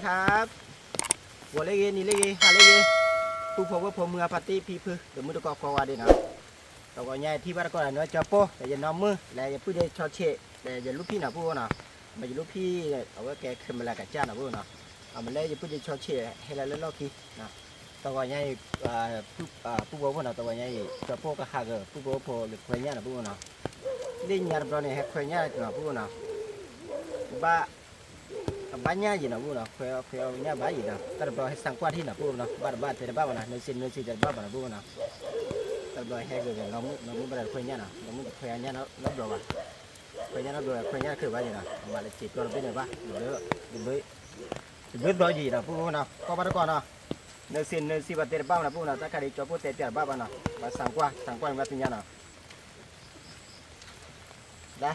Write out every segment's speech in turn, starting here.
ဟါ, ဂီၤလၢဂ့ၤ နံၤလၢဂ့ၤ ဟါလၢဂ့ၤ, ပုၢ်ဖိဝဲၢ်ဖိ မုၢ်အဖါတံၢ်ဖံဖု ဒီးမုၢ်တကိးကိးဂၤဒဲးနီၤ, တဂီၤညါအံၤထံၣ်ဘၣ်တကိးဒီး နၢကၠီပိၢ် ဒီးယနီၢ်မုၢ်လၢယပုၢ်ဒ့ဆီဆံး ဒီးယလူၢ်ဖံးနီၤ ပုၢ်ဖိနီၤ, မ့ၢ်ယလူၢ်ဖံး အဝဲကဲခမလၢကစၢ်နီၤ ပုၢ်ဖိနီၤ, အမ့ၢ်လၢယပုၢ်ဒ့ဆီဆံး ဟဲလၢလၢလီၢ်ခံ, တဂီၤညါအံၤ ပုၢ်ဖိဝဲၢ်ဖိနီၤ တဂီၤညါအံၤ ကၠီပိၢ်ကဟးဂီၤ ပုၢ်ဖိဝဲၢ်ဖိလၢခွဲးညၣ်နီၤ ပုၢ်ဖိနီၤ, လၢညါတဘျီန့ၣ် ဟဲခွဲးညၣ်နီၤ ပုၢ်ဖိနီၤ, ဘၣ် အဘၣ်ညၣ်ယံၤနီၤ ပုၢ်ဖိနီၤ, ခွဲးခွဲးညၣ်ဘၣ်ယံၤနီၤ, တၢ်တဘျီဟဲဆၢကွၢ်ထံၣ်နီၤ ပုၢ်ဖိနီၤ, ဘၣ်တဘၣ်တဲတဘၣ်ဘၣ်နီၤ, နၢၤစ့နၢၤစ့တဲတဘၣ်ဘၣ်နီၤ ပုၢ်ဖိနီၤ, တၢ်တဘျီဟဲဂ့ၤဂ့ၤ နီၢ်မုၢ်ဘၣ်ဒီးခွဲးညၣ်နီၤ, နီၢ်မုၢ်တခွဲးညၣ်နီတဘျီဘၣ်, ခွဲးညၣ်နီတဘျီ ခွဲးညၣ်တချုးဘၣ်ယံၤနီၤ, မၤလၢစ့ကီတဘ့ၣ်န့ၣ်ဘၣ်, တဘျီဘျီယံၤနီၤ ပုၢ်ဖိနီၤ, ကွၢ်ဘၣ်တကိးနီၤ, နၢၤစ့နၢၤစ့ဘၣ်တဲတဘၣ်ဘၣ်နီၤ ပုၢ်ဖိနီၤ, တၢ်ခါဒ်ကၠီပိၢ်တဲပျးတဘၣ်ဘၣ်နီၤ, ဘၣ်ဆၢကွၢ် ဆၢကွၢ်န့ၣ်ဘၣ်သ့ၣ်ညါနီၤ ဒ် လၢ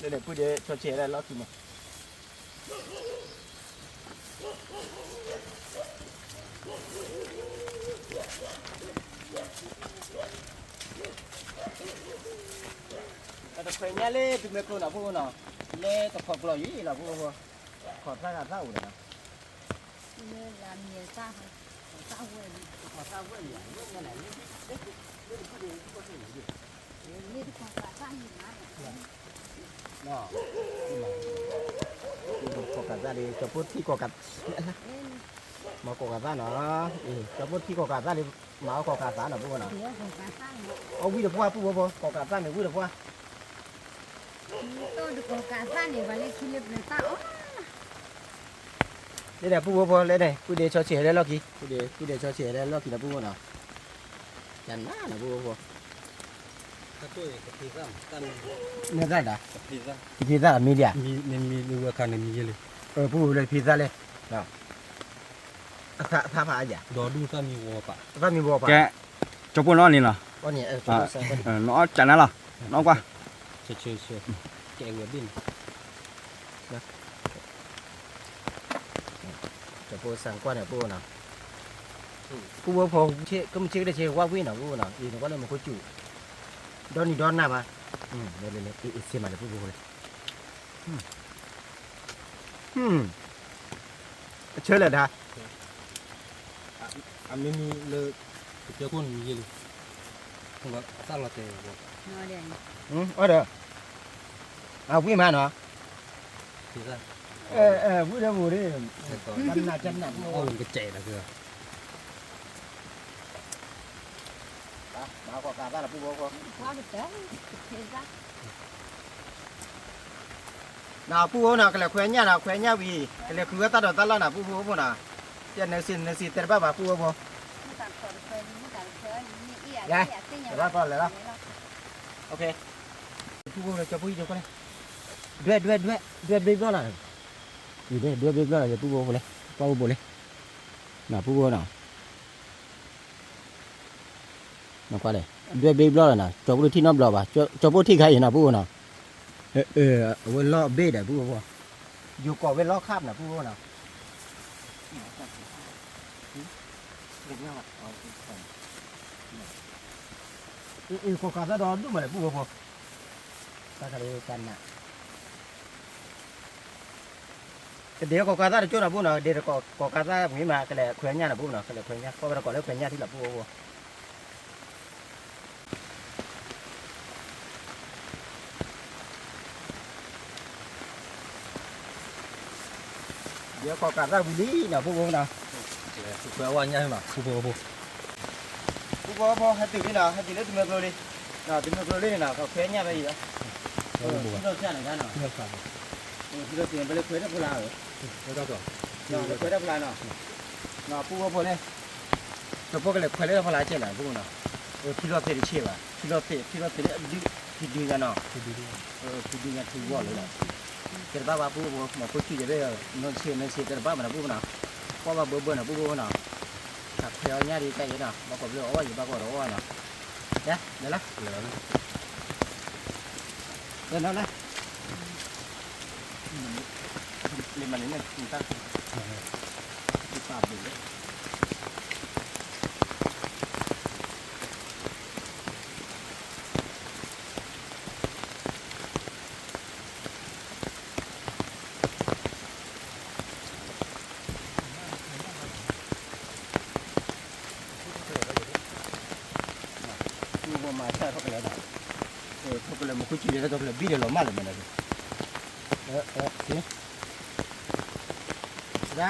န့ၣ် ပုၢ်ဒ့ဆီဆံးလၢလီၢ်ခံန့ၣ်, တခွဲးညၣ်လၢတမ့ၢ်ကျိနီၤ ပုၢ်ဖိနီၤ, လၢတခီကျိယံၤလီၤ ပုၢ်ဖိ, တခီသၣ်ဂၤသၣ်အိၣ်ဒီးနီၤ လၢလၢမံၤသၣ်, သၣ်ဝဲၢ်လံ, တခီသၣ်ဝဲၢ်လံ, လၢတခီသၣ်ယံၤမးန့ၣ်, လၢတခီသၣ်လံ, ကိးကးသၣ်လံ ကၠီပိၢ်ထံၣ်ကိးကးသၣ်, မၤကိးကးသၣ်နီၤ, ကၠီပိၢ်ထံၣ်ကိးကးသၣ်လံ, မၤအီၣ်ကိးကးသၣ်နီၤ ပုၢ်ဖိနီၤ, အီၣ်ဝံၣ်တပှၢ် ပုၢ်ဖိဖိ ကိးကးသၣ်မ့ၢ်ဝံၣ်တပှၢ် တကိးကးသၣ်န့ၣ် ပှၤလၢခံလၢပျၢၤသၣ်အီၣ်, လၢန့ၣ် ပုၢ်ဖိဖိ လၢန့ၣ် ပုၢ်ဒ့ဆီဆံးဟဲလၢလီၢ်ခံ, ပုၢ်ဒ့ ပုၢ်ဒ့ဆီဆံးဟဲလၢလီၢ်ခံနီၤ ပုၢ်ဖိနီၤ, ကနၣ်နီၤ ပုၢ်ဖိဖိ, မ့ၢ်သၣ်ဒၣ်, တဖံးသၣ်မ့ၢ်ဒံးဧါ, ပုၢ်ဖိလၢဖံးသၣ်လၢ အသၣ်ဖးအါယၤ, သၣ်မံၤဝီၤပာ်, ကဲ, ကၠီပိၢ်နီၢ်န့ၣ်လီၤ, နအီၣ်ကနၣ်လီၤ, နအီၣ်ကွၢ်, ကဲဝဲဘ့ၣ်န့ၣ် ကၠီပိၢ်စၢ်ကွၢ်န့ၣ် ပုၢ်ဖိနီၤ, ပုၢ်ဖိဖိ, ကမုၢ်ဆ့ကတၢၢ်ဆ့ဝါဝံၣ်နီၤ ပုၢ်ဖိနီၤ, အံၤနကွၢ်လၢမူခိၣ်စူၣ်, ဒီနံၤဒီနၤမး, အ့ၣ် အ့ၣ် စ့မးလၢပုၢ်ဖိဖိလဲၣ်, အဆၢလၢာ်ဒၣ်, အမ့မ့ၢ်လၢ ကစၢၢ်ခိၣ်န့ၣ်မံၤယဲၢ်လံ, အသၣ်လီၤတဲာ်, အီၣ်ဒီး, အဝံၣ်မးနီၤ, ဝံၣ်ဒီးမူၤဒ်, ကနၣ်ကနၣ် အီၣ်လၢကစဲးလီၤက့ၤ, မၤကိးကးသၣ်လီၤ ပုၢ်ဖိဖိ, နီၤ ပုၢ်ဖိနီၤ ကလဲၤခွဲညၣ်နီၤ ခွဲညၣ်ဝံၤ ကလဲၤဃုဝဲတၢ်ဒိးတၢ်လၣ်နီၤ ပုၢ်ဖိဖိနီၤ, ယနၢၤစ့နၢၤစ့တဲတဘၣ်ဘၣ် ပုၢ်ဖိဖိ, လဲၤ, လဲၤဘၣ်ကီလဲၤလီၤ, ပုၢ်ဖိလၢကၠီပိၢ်ဟံၣ်ဒိၣ်ကီလဲၣ်, ဒွဲၣ်ဒွဲၣ်ဒွဲၣ် ဒွဲၣ်ဘျ့ဘျီၣ်လီၤ, ဒွဲၣ်ဘျ့ဘျီၣ်လီၤ ပုၢ်ဖိဖိလဲၣ်, ကွၢ်အိၣ်ဘိလဲၣ်, နီၤ ပုၢ်ဖိနီၤ နကွၢ်လဲၣ် ဒွဲၣ်ဘျ့ဘျီၣ်လီၤနီၤ ကၠီပိၢ်တထံၣ်နီတဘျီဘၣ် ကၠီပိၢ်ထံၣ်ခါအံၤနီၤ ပုၢ်ဖိနီၤ, အဝဲလီၢ်ဘ့ၣ်ဒီး ပုၢ်ဖိဖိ, ယိၤကိးဝဲလီၢ်ခၣ်နီၤ ပုၢ်ဖိနီၤ, ကိးကးသၣ်ဒီဒူၣ်မးလဲၣ် ပုၢ်ဖိဖိ, တၢ်ခါလၢကနၣ် ကဒဲးကိးကးသၣ်တကၠိနီၤ ပုၢ်ဖိနီၤ ကဒဲးကိးကးသၣ်မ့ၢ်မး ကလဲၤခွဲညၣ်နီၤ ပုၢ်ဖိနီၤ ကလဲၤခွဲညၣ် ကွၢ်ဝဲတကိးလၢခွဲညၣ်ထံၣ်လီၤ ပုၢ်ဖိဖိ, ဒဲးကိးကးသၣ်ဝံၤလံနီၤ ပုၢ်ဖိနီၤ, ခွဲဝဲညၣ်နီၤ ပုၢ်ဖိဖိ, ပုၢ်ဖိဖိ ဟဲတုၤလံနီၤ ဟဲတုၤလၢတမၢကျိလံ, တမၢကျိလံန့ၣ်နီၤ ကခွဲညၣ်ဖဲအံၤလီၤ, ထံလီၤစၢ်န့ၣ်နီၤ, ထံလီၤစၢ်န့ၣ် ပလဲၤခွဲတၢ်ဖီလာ်ဧၢ, ပလဲၤခွဲတၢ်ဖီလာ်နီၤ, ပုၢ်ဖိဖိန့ၣ် ကၠီပိၢ်ကလဲၤခွဲလၢတၢ်ဖီလာ်ကဲနီၤ ပုၢ်ဖိနီၤ, ထံလီၤသ့ၣ်တဆံးဘၣ် ထံလီၤသ့ၣ် ထံလီၤသ့ၣ်လၢအဒု ထံဒုညါနီၤ, ထံဒုညါထံဂီၢ်လၢနီၤ, တဲတဘၣ်ဘၣ် ပုၢ်ဖိဖိ မၤဖိဆူၣ်ယဲၢ်ဘ့ၣ် နီၢ်ဆံးနီၢ်ဆံးတဲတဘၣ်မးနီၤ ပုၢ်ဖိနီၤ, ကွၢ်ဘၣ်ဘၢဘၢနီၤ ပုၢ်ဖိနီၤ, တၢ်ခွဲအီၣ်ညၣ်ဒ်တၢ်အံၤနီၤ ဘၣ်ကိးဘျီအီၣ်ဘၣ်ယံၤဘၣ်ကိးဒီးအီၣ်ဘၣ်နီၤ, လဲၤလီၤ လဲၤလီၤ လဲၤလီၤ လၢမၤန့ၣ်န့ၣ် တၢ် တၢ်ဘျုးလၢ ထီၣ်ကလဲာ်ဒီး, ထီၣ်ကလဲာ် မူခိၣ်စူၤလၢထီၣ်ကလဲာ် ဘံၣ်ဒီးလီၤမၢ်လၢၤမးနီၤ, ဒၣ်,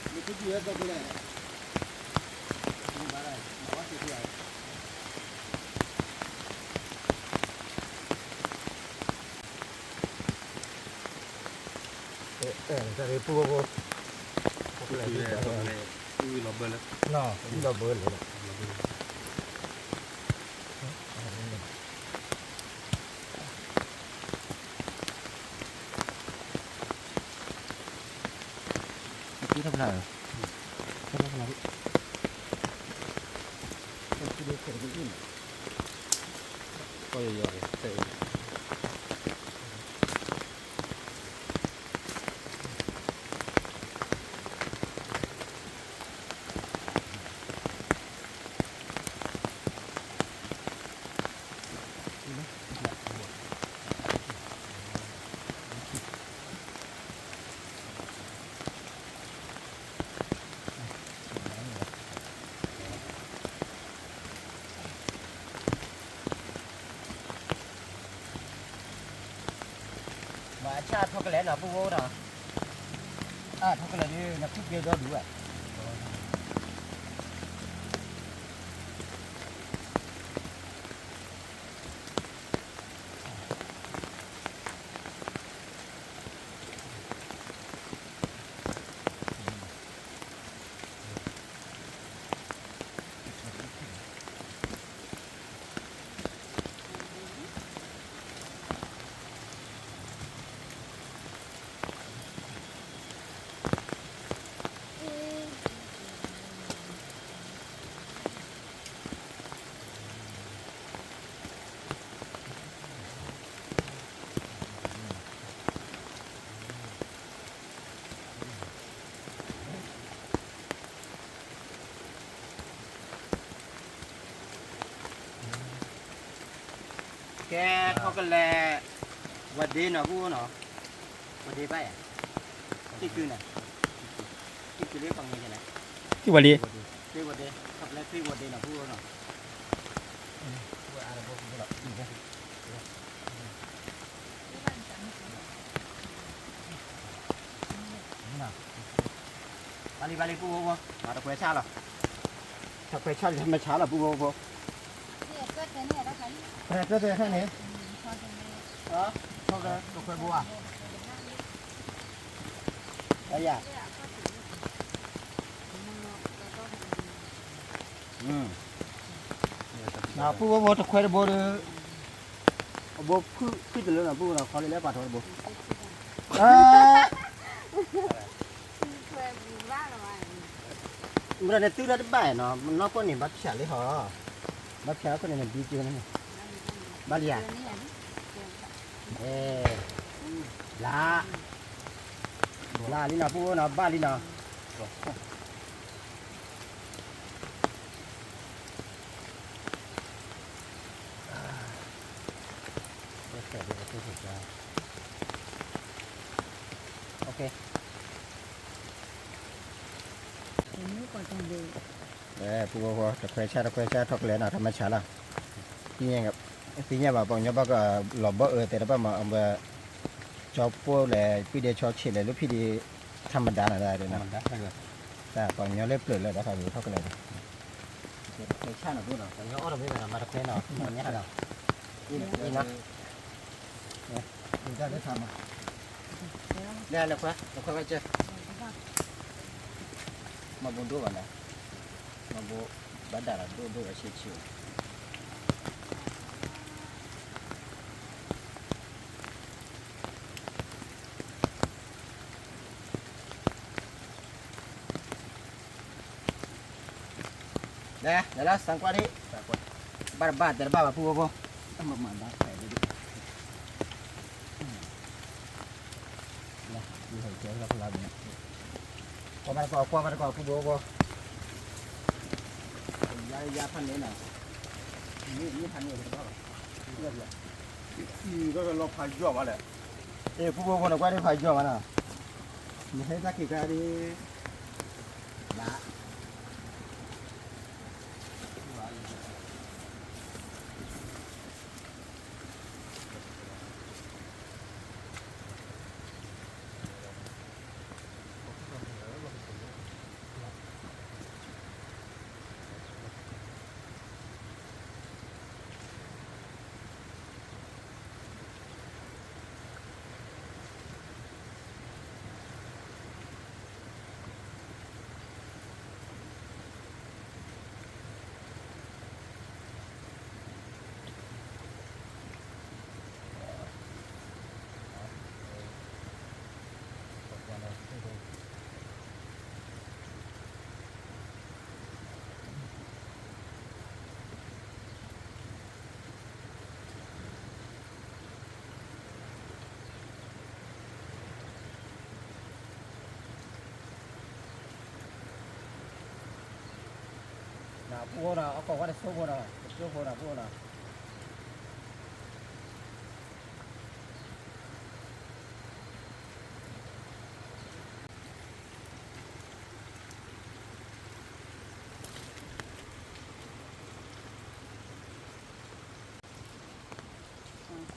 မူခိၣ်စူၤလၢထီၣ်ကလဲာ်, တၢ်ရ့ပူဖိ, လီၤဘၢလၢ, လီၤဘၢလၢ, ထီၣ်ဖျါ, ထီၣ်ဖျါ, ဘၣ်ဆၣ်ထီၣ်ကလဲာ်နီၤ ပူဖိဒီး, အါ ထီၣ်ကလဲာ်ဒုး နဖုက့ၤဒီဒူၣ်ဧါ. ကဲ ထီၣ်ကလဲာ်, ဝဲဒ့နီၤ ပူဖိနီၤ, ဝဲဒ့ဘၣ်ယၤ, သ့ၣ်ကုန့ၣ်, သ့ၣ်ကုလၢပှၤငဲကလဲၣ်, သ့ၣ်ဝဲဒ့, သ့ၣ်ဝဲဒ့, ထီၣ်ကလဲာ်သ့ၣ်ဝဲဒ့နီၤ ပူဖိနီၤ. ဘၣ်လံ ဘၣ်လံ ပူဖိဖိ, တခွဲဆၣ်လီၤ, တခွဲဆၣ်လံ မ့ၢ်ဆၣ်လီၤ ပူဖိဖိ, တခွဲတခွဲန့ၣ်, တခွဲဘိဧါ, ယၤ ပူဖိဖိ တခွဲတဘိဒီး, အဘိဖုၣ်တလၢနီၤ ပူဖိနီၤ ခီလံလၢပှၤထီတဘိ, မ့ၢ်ဒီးန့ၣ် သုထီၣ်တဘၣ်နီၤ နီၢ်ကီၢ်န့ၣ် ဘၣ်ဖျါလံဟီ, ဘၣ်ဖျါလီၤကီၢ်န့ၣ် နဒုကၠိန့ၣ်, ဘၣ်လံဧါ, ဘျါ, ဘျါလံနီၤ ပူဖိနီၤ ဘၣ်လံနီၤ. ပူဖိဖိ တခွဲဆၣ် တခွဲဆၣ် ထီၣ်ကလဲာ်နီၤ ထီၣ်မ့ၢ်ဆၣ်လီၤ, သ့ၣ်ညါဘၣ် ပှၤကညီဘၣ်ကလီၤဘၢအၢသဲးတဘၣ်မး အဝဲ ကၠီပိၢ်လဲၣ် ဖံဒဲးဆီဆံးလဲၣ် လၢဖံဒဲး ထမဒါနီၤ တၢ်ပှၤကညီလၢပျၢၤလၢတၢ်ခါပူၤထီၣ်ကလဲာ်ဒီး, တခွဲဆၣ်နီၤ ပူဖိနီၤ ပှၤကညီအီၣ်တမ့ၢ်ဘၣ်နီၤ မၤတခွဲနီၤ အံၤနီၤ လဲၤလဲၤခွဲ လဲၤခွဲဘၣ်ကဲ မၤဘိဒိၣ်ဘၣ်လဲၣ်, မၤဘိဘၣ်ဒၣ်လီၤ ဒိၣ်ဒိၣ်အဆံးဆံး လဲၤ လဲၤလီၤ စၢ်ကွၢ်ဒံး, ဘၣ်တဘၣ်တဲတဘၣ်ဘၣ် ပူဖိဖိ, တၢ်မၤမၤဘၣ်ဖဲဒံး, လဲၤ ကွၢ်ဘၣ်တကီၢ် ကွၢ်ဘၣ်တကီၢ် ပူဖိဖိ, ယါယါဖးန့ၣ်နီၤ, မ့ၢ်ဖးန့ၣ်တဘၣ်ဘၣ်, အံၤ လီၤဖးယီၢ်ဘၣ်လဲၣ်, အ့ ပူဖိဖိန့ၣ် ကွၢ်ဒံးဖးယီၢ်ဘၣ်နီၤ, နဟဲတၢ်က့ၤခါဒံး, ဘၣ် ဘၣ်လံ, ပူဖိနီၤ အကိးဝဲတဆိဖိနီၤ တဆိဖိနီၤ ပူဖိနီၤ.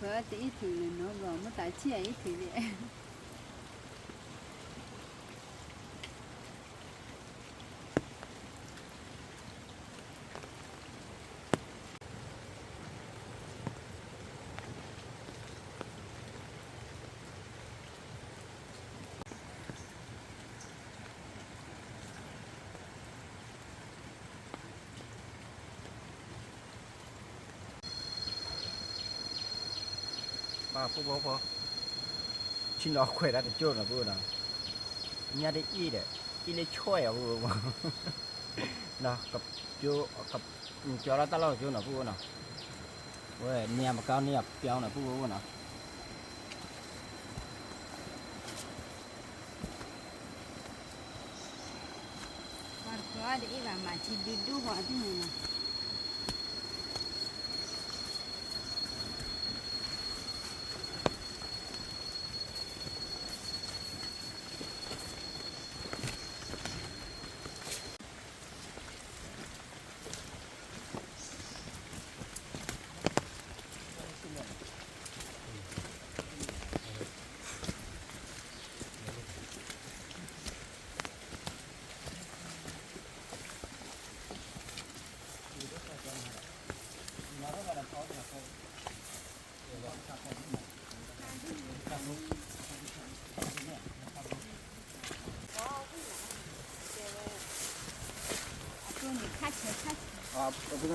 ခွဲးတအံၣ်ထုးလၢနီဘျီ မ့ၢ်တၢ်ဆံၣ်အံၣ်ထုးလံ. ပှၤပူဖိဖိ ဆ့ၣ်နီၤခွဲးဒၣ်တကၠိၢ်နီၤ ပူဖိနီၤ, ညၣ်တအံၣ်ဒီး အံၣ်လၢဆီၣ်အံၤ ပူဖိဖိ, ကၠိ ကၠီလီၤတၢ်လီၢ်ကၠိနီၤ ပူဖိနီၤ, ဝဲန့ၣ်မကါန့ၣ်အပျီနီၤ ပူဖိဖိနီၤ. ပှၤတဖျီတအ့ၣ်ဘၣ် မၤထံဒုဒူၣ်ဃီအသ့ၣ်န့ၣ်လီၤ.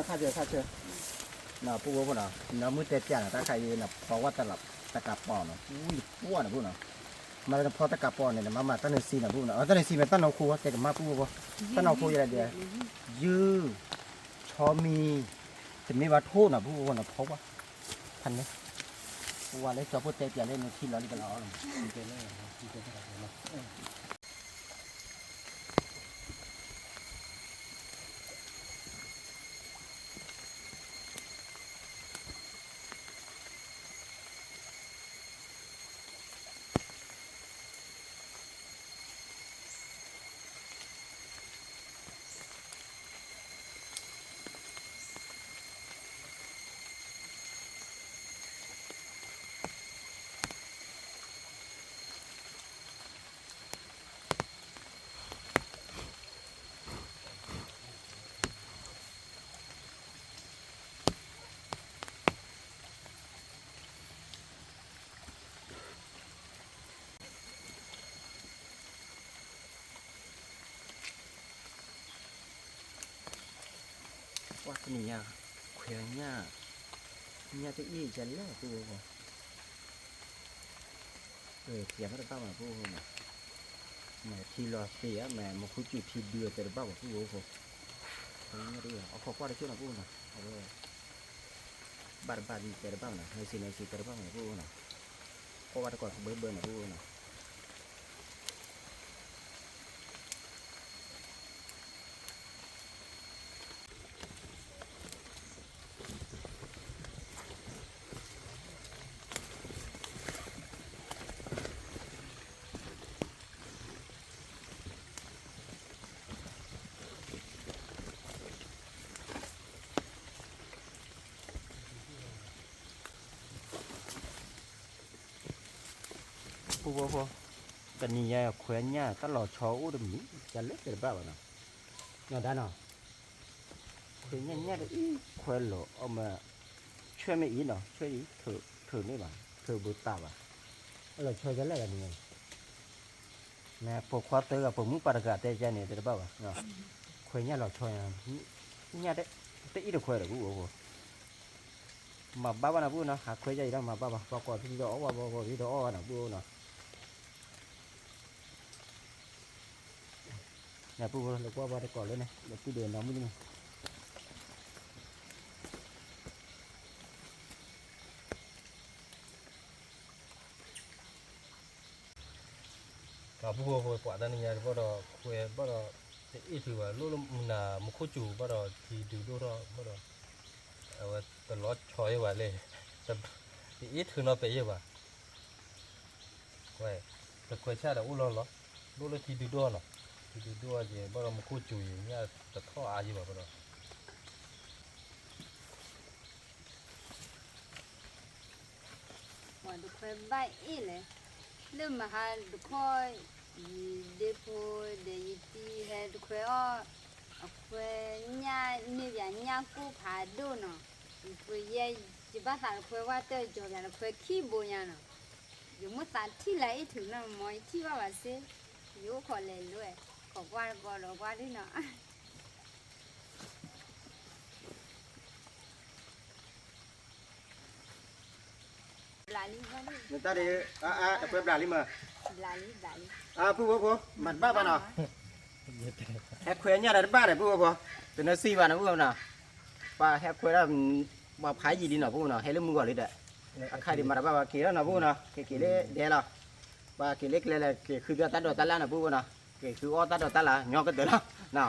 ခါဆၢ ခါဆၢ ပူဖိဖိနီၤ, နမုၢ်တဲပျးနီၤ တၢ်ခါအံၤနဖီဝဲတကးပီၤနီၤ ဝံၣ်ပှၢ်နီၤ ပူဖိနီၤ, မ့ၢ်နဖီတကးပီၤန့ၣ် နမၤမၤတၢ်နုၤစံနီၤ ပူဖိနီၤ, တၢ်နုၤစံမ့ၢ်တၢ်နီၢ်ခိဝဲ တဲကမၣ်ပူဖိဖိ, တၢ်နီၢ်ခိယဲဒၣ်ဒ် ယုၢ် ဆီမံၤ တမ့ၢ်ဘၣ်ထိၣ်နီၤ ပူဖိဖိနီၤ ဖီဝဲ ဖးန့ၣ် ပဝဲလၢကၠီဖိတဲပျးလၢနထံလီၤလံကလီၤအီၤလီၤ. ပှၤတနံၤညါ ခွဲးညၣ် ညၣ်တအ့ၣ်ယလဲၣ် ပူဖိဖိ, ပျးမ့ၢ်တဘၣ်မး ပူဖိဖိနီၤ, မ့ၢ်ထံလီၤသ့ဧါ မ့ၢ်မူခိၣ်စူၤထံဒုတဲတဘၣ်ဘၣ် ပူဖိဖိ, အခိးကွၢ်တကၠိၢ်နီၤ ပူဖိနီၤ, အဝဲ ဘၣ်တဘၣ်ဒ်တဲတဘၣ်မးနီၤ, နစံးနစံးတဲတဘၣ်မးနီၤ ပူဖိနီၤ, ကွၢ်ဝဲတကိးကဘၢဘၢနီၤ ပူဖိနီၤ. ပူဖိဖိ, တနံၤညါ ခွဲးညၣ်တၢ်လီၤဆီအိၣ်တမံၤ ယလဲၤတဲတဘၣ်ဘၣ်နီၤ, နီၢ်ဒါနီၤ, ခွဲးညၣ်ညၣ်တအံၣ်ခွဲးလီၤအီၣ်မး, ဆွဲမ့ၢ်အံၤနီၤ ဆွဲအံၤ ထုးန့ၢ်ဘၣ် ထုးဘူးတးဘၣ်, အလီၤဆီယလဲၤတနံၤညါ မ့ၢ်ပိာ်ခွါသၢဂၤ ပိာ်မုၣ်ပှၤတဂၤတဲယၤန့ၣ် တဲတဘၣ်ဘၣ်, ခွဲးညၣ်လီၤဆီ, ညၣ်တအံၣ်တခွဲးဒီး ပူဖိဖိ, မၤဘၣ်ဘၣ်နီၤ ပူဖိနီၤ, ဟးခွဲးညၣ်အံၤဒီးမၤဘၣ်ဘၣ်, ပှၤကိးဖံဒီးအီၣ်ဘၣ် ပှၤကိးဖံဒီးအီၣ်ဘၣ်နီၤ ပူဖိနီၤ. နပူဖိ လၢကွၢ်ဘၣ်တကိးလၢန့ၣ် လၢပုၢ်ဒိၣ်နီၢ်မုၣ်န့ၣ် ပူဖိဖိ ပှၤတနံၤညါတဘၣ်ဒီး ခွဲးဘၣ်ဒီး တအ့ၣ်ထုးဘၣ် လိၣ်လၢမူခိၣ်စူၤဘၣ်ဒီး ထံဒုးဒိၣ်ထီၣ်ဘၣ်ဒီး အဝဲတလီၤဆီအ့ၣ်ဘၣ်လဲၣ်, တအ့ၣ်ထုးနီတဘ့ၣ်အ့ၣ်ဘၣ်, တခွဲဆၣ်ဒီးအိၣ်လီၤလီၤ, လိၣ်လၢထံဒုးဒိၣ်နီၤ, ထံဒုးဒိၣ်က့ၤ ဘၣ်ဒီးမူခိၣ်စူၤအံၤ ညၣ်တထီၣ်အါယံၤဘၣ်ဘၣ်ဒီး ပှၤတခွဲဘၣ်အ့ၣ်လဲၣ်, လၢမဟါတခီ ယဒ့ဖိဒီးယတံၤဟဲတခွဲအီၣ်, အခွဲညၣ်န့ၢ်ပၠးညၣ်ကိၢ်ဖးဒိၣ်နီၤ, ယခွဲယဲ ယဘၣ်သးတခွဲဝဲတၢၢ်ကၠီၤပၠးတခွဲခံဘိညါနီၤ, ယမိၣ်သးထံၣ်လၢအ့ၣ်ထုးနီၤမ့ၢ် ယထံၣ်ဘၣ်ဘၣ်စ့, ယအိၣ်ခိးလဲၤလိၤ, ခိးကွၢ်တကီဒီးကွၢ်ဒ်နီၤ နတၢ်ဒ်, တခွဲဘျးလံမး, အပုၢ်ဖိဖိ, မၤတဘၣ်ဘၣ်နီၤ, ဟဲခွဲညၣ်ဒီးတဘၣ်ဒီး ပုၢ်ဖိဖိ, တနၢၤစံဘၣ်နီၤ ပုၢ်ဖိနီၤ, ပှၤဟဲခွဲဒၣ်, ပှၤဖးယံာ်လံနီၤ ပုၢ်ဖိနီၤ, ဟဲလၢမုၢ်ဂီၤလံဒီး, အခါဒံးမၤတဘၣ်ဘၣ် က့ၤလီၤနီၤ ပုၢ်ဖိနီၤ, က့ၤက့ၤလၢဒဲလီၤ, ပှၤက့ၤလၢကျဲလဲၣ် က့ၤဃုဘၣ်တၢ်ဒိးတၢ်လၣ်နီၤ ပုၢ်ဖိနီၤ, က့ၤဃုအီၣ်တၢ်ဒိးတၢ်လၣ် ညီကတၢၢ်လီၤ,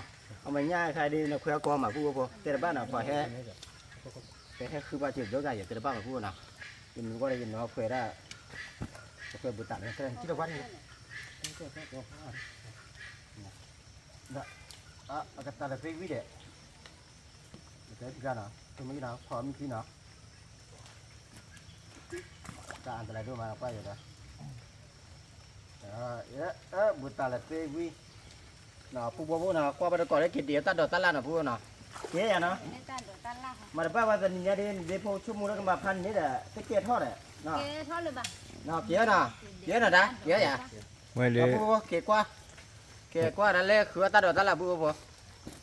အမဲာ်ညါအခါဒ်နခွဲအီၣ်ကီမး ပုၢ်ဖိဖိ, တဲတဘၣ်နီၤ ပှၤဟဲ ပဟဲဃုပှၤစၢၤဘျီဂၤ ယတဲတဘၣ်မး ပုၢ်ဖိနီၤ, ယမ့ၢ်ကွၢ်ဒီးယနီၢ်ခွဲဒၣ်, တခွဲဘူးတၢ်လၢ ထံၣ်လီၤကွၢ်န့ၣ်, အကတၢၢ်လၢသ့ဝံၤဒီး, တၢ်နီၤ တမ့ၢ်နီၤ ဖီမ့ၢ်သံနီၤ, တၢ်အတလဲၤဒိၣ်မး ကွၢ်ယဒီး, ဘူးတၢ်လၢသ့ဝံၤ, ပုၢ်ဖိဖိနီၤ ကွၢ်ဘၣ်တကိးလၢက့ၤဒံးအီၣ်တၢ်ဒိးတၢ်လၣ်နီၤ ပုၢ်ဖိနီၤ, က့ၤယၤနီၤ, မၤတဘၣ်ဘၣ်တနံၤညါဒ် နဒ့ဖိဆိကမိၣ်လၢကမၤဖးန့ၢ်ဒီး တကဲထီၣ်ဒီး, က့ၤနီၤ, က့ၤနီၤဒၣ် က့ၤယၤ, ပုၢ်ဖိဖိ က့ၤကွၢ်, က့ၤကွၢ်ဒၣ်လၢဃုအီၣ်တၢ်ဒိးတၢ်လၣ် ပုၢ်ဖိဖိ,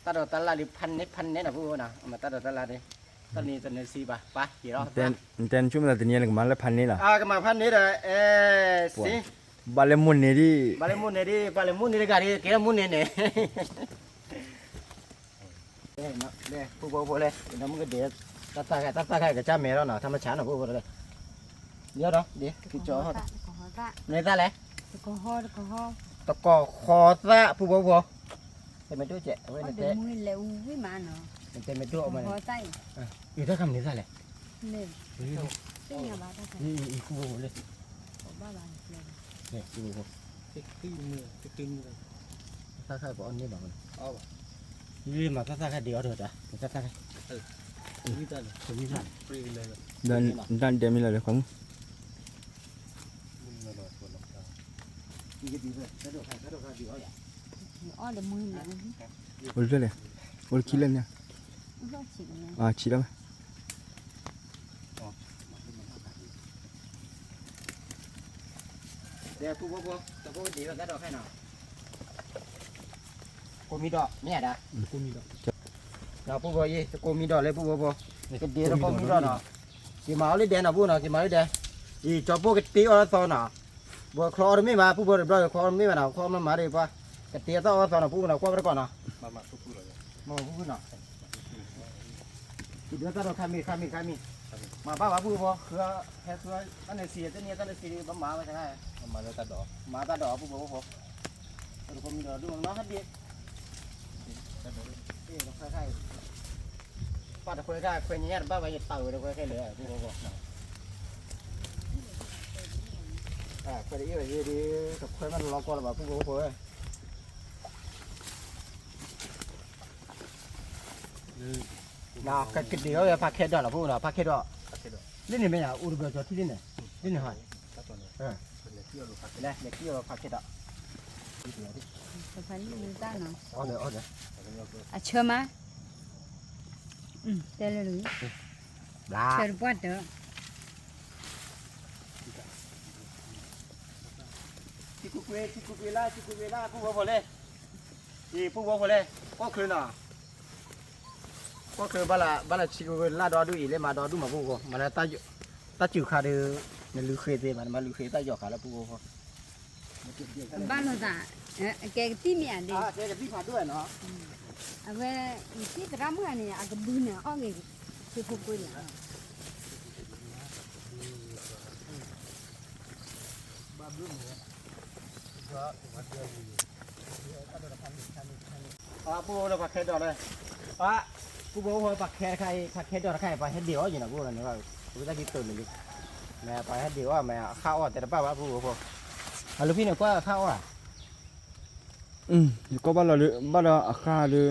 တၢ်ဒိးတၢ်လၣ်လံ ဖးန့ၢ်ဖးန့ၢ်နီၤ ပုၢ်ဖိနီၤ, အမၤတၢ်ဒိးတၢ်လၣ်ဒ်, တၢ်နံၤတနံၤစံဘၣ် ပၢ်က့ၤလီၤ, နတဲနဆိကမိၣ်သးတနံၤလၢကမၤလၢဖးန့ၢ်လီၤ, ကမၤဖးန့ၢ်ဒီး, စံ ဘၣ်လဲၤမိၢ်န့ၢ်ဒ်, ဘၣ်လဲၤမိၢ်န့ၢ်ဒ် ပှၤလဲၤမိၢ်န့ၢ်တဂၤဒ် က့ၤလၢမိၢ်န့ၢ်န့ၣ် ပုၢ်ဖိဖိလဲၣ် နမ့ၢ်ကဒဲး, တၢ်သၣ်ခါ တၢ်သၣ်ခါကစၢ်မဲာ်လီၤနီၤ ထါမဆါနီၤ ပုၢ်ဖိလဲၣ်, ယီၤဒီး ဒ်ကကၠီ, နသၣ်လဲၣ်, တကီၢ်ဃီသၣ် ပုၢ်ဖိဖိ, တဲမ့ၢ်ဒိၣ်ကဲး အဝဲနတဲ, နတဲမ့ၢ်ဒိၣ်အီၤမးန့ၣ်, အံၤတၢ်ခါမနုၤသၣ်လဲၣ်, ပုၢ်ဖိဖိလဲၣ်, ပုၢ်ဖိဖိ, သၣ်ခါပအီၣ်န့ၢ်ဘၣ်မး, မၤသၣ်သၣ်ခါဒ်အီၤဒီးတၢ်, သၣ်သၣ်ခါ, တၢ်ဒဲးမ့ၢ်လီၤလဲၣ် ခီမုၣ် အိၣ်တဖျၢၣ်လဲၣ်, အိၣ်တခံလၢန့ၣ်, ဆံးလီၤမး, ဒီးပုၢ်ဖိဖိ, တကိးကဒံးဝဲတၢ်ဒိးဖဲနီၤ, ကိးမံၤဒီး မ့ၢ်ဧါဒၣ်, ဒီးပုၢ်ဖိအံၤ တကိးမံၤဒီးလၢပုၢ်ဖိဖိ, ကဒံးတကိးမံၤဒီးနီၤ, က့ၤမၤအီၣ်လၢဒဲးနီၤ ပုၢ်ဖိနီၤ, က့ၤမၤလၢဒဲး, အံၤ ကၠီပိၢ်ကတ့အီၣ်သီနီၤ, ဘၣ်ချီအီၣ်တမ့ၢ်ဘၣ် ပုၢ်ဖိတဘျီ ချီအီၣ်တမ့ၢ်ဘၣ်နီၤ, ချီအီၣ်မ့ၢ်မၤဒီးပှၤ, ကတ့အသီၣ်အီၣ်သီနီၤ ပုၢ်ဖိနီၤ ကွၢ်ဘၣ်တကိးနီၤ, မ့ၢ်ပုၢ်ဖိနီၤ ကဒုးတၢ်ဒီးခါမံၤ ခါမံၤ ခါမံၤ, မၤဘၣ်ဘၣ်ပုၢ်ဖိ, ဃု, ဟဲဃု, တၢ်နၢၤစံး တနံၤတၢ်နၢၤစံး ဘၣ်မၤဝဲတခါ, မၤတၢ်ဒီးပုၢ်ဖိဖိ, တကိးမံၤဒီးဒိၣ်နီၤဟဲဒံး, ပှၤတခွဲခါ, ခွဲညါတဘၣ်ဝဲ ယတၢ်ဝဲတခွဲခဲလၢာ် ပုၢ်ဖိဖိ, ခွဲတအံၤဝဲယဲဒ်, တခွဲမ့ၢ်တလီၤကီလၢၤဘၣ် ပုၢ်ဖိဖိ ကကဒံးအီၣ်ဝဲဖးခဲဒီးလီၤ ပုၢ်ဖိနီၤ ဖးခဲဒီး, လၢန့ၣ်မ့ၢ်ယၤ အိၣ်တဘျီကၠီထံၣ်လၢန့ၣ်, လၢန့ၣ်ဟီ, လဲၤထံၣ်အီၣ်ဖးခဲဒီး, အဆၢမး, တဲလၢ, ဆၢတပှၢ်တၢၢ် ထံကူကွ့ ထံကူကွ့လၢ ထံကူကွ့လၢ ပုၢ်ဖိဖိလဲၣ်, အံၤ ပုၢ်ဖိဖိလဲၣ်, ကီၢ်ချၢနီၤ, ကီၢ်ချၢဘၣ်လၢ ဘၣ်လၢထံကူကွ့လၢဒီဒူၣ်အံၤ လၢမၤဒီဒူၣ်မး ပုၢ်ဖိဖိ, မၤလၢ တၢ်စူၤခါဒီး နလုဃ့သ့ဘၣ် နမၤလုဃ့တၢ်ယီၤဃာ်လၢပုၢ်ဖိဖိ, ဘၣ်လိာ်သး, အကဲကသံၣ်မ့ၢ်ဧါဒ့, အကဲကသံၣ်ဖးဒိၣ်နီၤ, အဝဲ ယသ့ၣ်သရၣ်မုၣ်န့ၣ် အကဘုန့ၣ် အီၣ်ဂ့ၤ ဆ့ဖိကွ့န့ၣ် ဘၣ်ဘျုးန့ၣ်, တၢ်ဒိးတခါန့ၣ် တခါန့ၣ် တခါန့ၣ် ပူဖိလၢပှၤခဲဒီးလၢ, ပူဖိဖိပှၤခဲတခါအံၤ ပှၤခဲဒီးတခါအံၤ ပှၤဟဲဒ့ၣ်အီၣ်ယံၤနီၤ ပူဖိလၢန့ၣ်, ပဝဲသၣ်ကံတိာ်လၢလံ, မ့ၢ်ပှၤဟဲဒ့ၣ်အီၣ်မ့ၢ်အခါအီၣ်တဲတဘၣ်ဘၣ် ပူဖိဖိ, အလီၢ်ဖံန့ၣ်ကွၢ်အခါအီၣ်ဧါ, ယကွၢ်ဘၣ်လီၤဒီး ဘၣ်ဒီးအခါဒီး,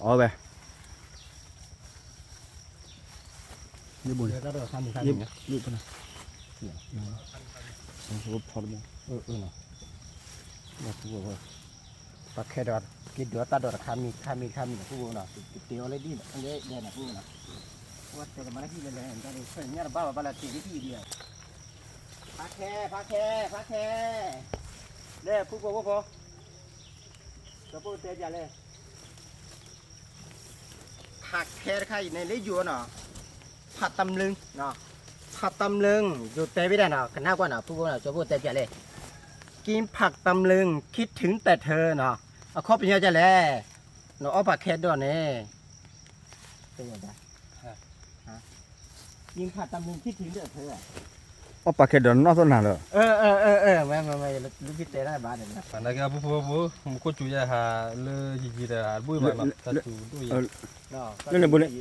အီၣ်ဝဲ ဖီတဘိ, ပှၤခဲဒီးက့ၤဒိးတၢ်ဒီးတခါမံၤတခါမံၤတခါမံၤန့ၣ် ပူဖိနီၤ, ကတဲအီၤလၢဒ်န့ၣ် လၢဒဲန့ၣ် ပူဖိနီၤ, ပှၤတဲကမၤလၢဟံၣ်လဲၤလဲၤ ညၣ်တဘၣ်ဘၣ်ဘၣ်လၢက့ၤလၢဟံၣ်ဒံး, ဖါခဲ ဖါခဲ ဖါခဲ, လဲၤ ပူဖိဖိဖိ, ကပိၢ်တဲပၠးလဲၣ် ဖးခဲတခါအံၤန့ၣ် လၢယိၤနီၤ, ဖးတမျုး, ဖးတမျုး ယိၤတဲဝဲဒၣ်နီၤ ကနၣ်ကွၢ်နီၤ ပူဖိနီၤ ကၠီဖိတဲပၠးလဲၣ်, က့ၤဖးတမျုး ခံထုးတထၢနီၤ, အခီပညီဒ်လဲၣ်, နအီၣ်ဖးခဲဒီးန့ၣ် က့ၤဖးတမျုး ခံထုးတထၢ အီၣ်ဖးခဲဒီးနီၢ်သီၣ်နၤလီၤ, လၢဖံတဲတၢ်ဘၣ်န့ၣ်, နကဲပူဖိဖိ မူခိၣ်စူၤယဲဟးလၢယံၤယံၤဒီး အတဘူၣ်ဘၣ်နီၤ တၢ်စူၤဒိၣ်ယဲ, လၢန့ၣ်ဘိန့ၣ်, ကၠီ